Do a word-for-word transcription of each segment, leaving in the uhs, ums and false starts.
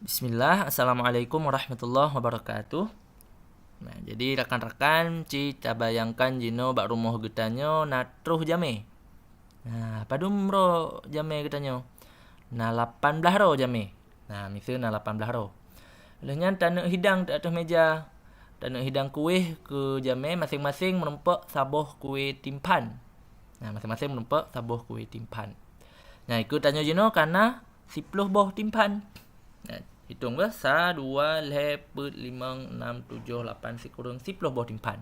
Bismillah, assalamualaikum warahmatullahi wabarakatuh. Nah, jadi rakan-rakan, ci tabayangkan jinoe bak rumoh geutanyoe na troh jamé. Nah, padum ro jamé geutanyoe? Na lapan blaih ro jamé. Nah, miseue na lapan blaih ro. Lheueh nyan taneuk hidang di ateueh meja. Taneuk hidang kueh keu jamé, maséng-maséng meurumpok saboh kueh timphan. Nah, maséng-maséng meurumpok saboh kueh timphan. Nah, ikeu tanyoe jinoe ka na siploh boh timphan. Nah, hitong bah, sa, dua, lhée, peuet, limong, nam, tujoh, lapan, sikureueng siploh boh timphan.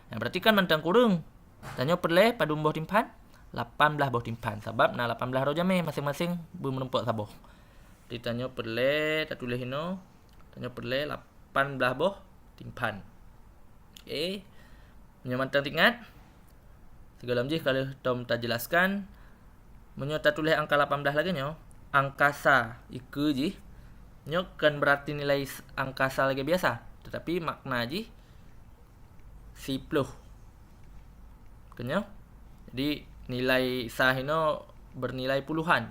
Nah, berarti kan mantong kureueng. Tanyoe peureulée padum boh timphan? Lapan blaih boh timphan. Sabab na lapan blaih ro jamé, maséng-maséng beumeurumpok saboh. Jadi tanyoe peureulée tatuléh inoe, tanyoe peureulée lapan blaih boh timphan. Oke. Meunyoe mantong teuingat, sigohlom jih ka lheueh tom tajelaskan, meunyoe tatuléh angka lapan blaih lagée nyoe, angka sa ikeu jih, nyoe kon beurati nilai s-, angka sa lagée biasa, tetapi makna jih siploh. Kon nyoe? Jadi, nilai sa hinoe bernilai puluhan.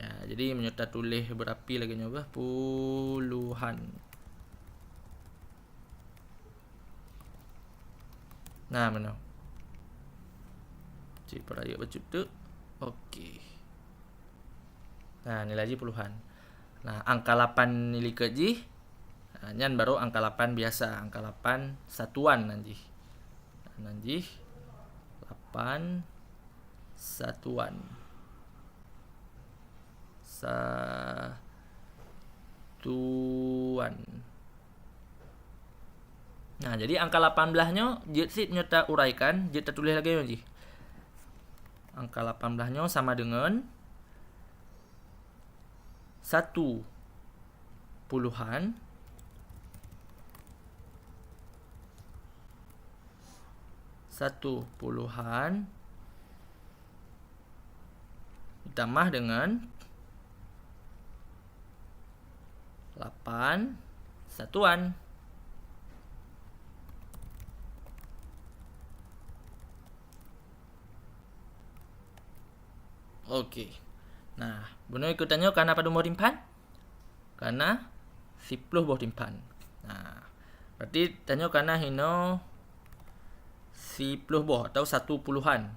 Ya, jadi meunyoe tatuléh beurapi lagée nyoe bah, puluhan. Nah, meunoe. Cit peurayeuk bacut teuk. Oke. Nah, nilai jih puluhan. Nah, angka lapan likot jih, nah, nyan baru angka lapan biasa, angka lapan satuan nan jih. Nah, nan jih lapan satuan. Satuan. Nah, jadi angka lapan blaih nyoe jeuet cit nyoe tauraikan, jeuet tatuléh lagée nyoe jih. Angka lapan blaih nyoe sama deungon satu puluhan, satu puluhan ditambah dengan lapan satuan. Oke. Nah, bunoe ikeu tanyoe ka na padum boh timphan? Ka na siploh boh timphan. Nah, berarti tanyoe ka na hinoe siploh boh atau satu puluhan.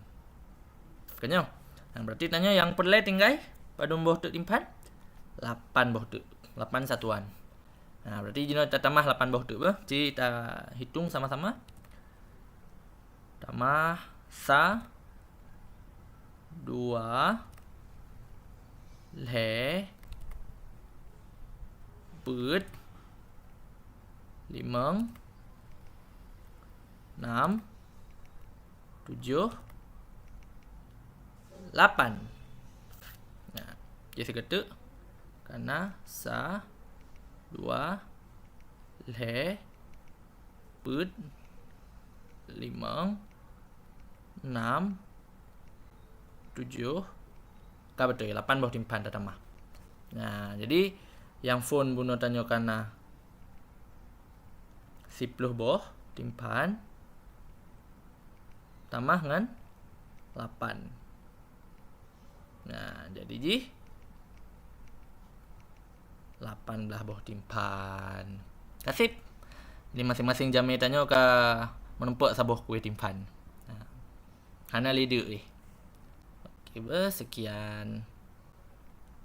Kon nyoe. Nah, berarti tanyoe nyang peureulée tinggai padum boh teuk timphan? Lapan boh teuk. Lapan satuan. Nah, berarti jinoe tatamah lapan boh teuk bah. Ci tahitong sama-sama. Tamah sa, dua, lhée, peuet, limong, nam, tujoh, lapan. Nah, jadi sigoe teuk ka na sa, dua, lhée, peuet, limong, nam, tujoh, ka beutôi, lapan boh timphan tatamah. Nah, jadi nyang phon bunoe tanyoe ka na siploh boh timphan tamah ngon lapan. Nah, jadi jih lapan blaih boh timphan. Ka sip. Jadi maséng-maséng jamé tanyoe ka meurumpok saboh kueh timphan. Nah, hana lé deuk lé. Oke, bah, sekian.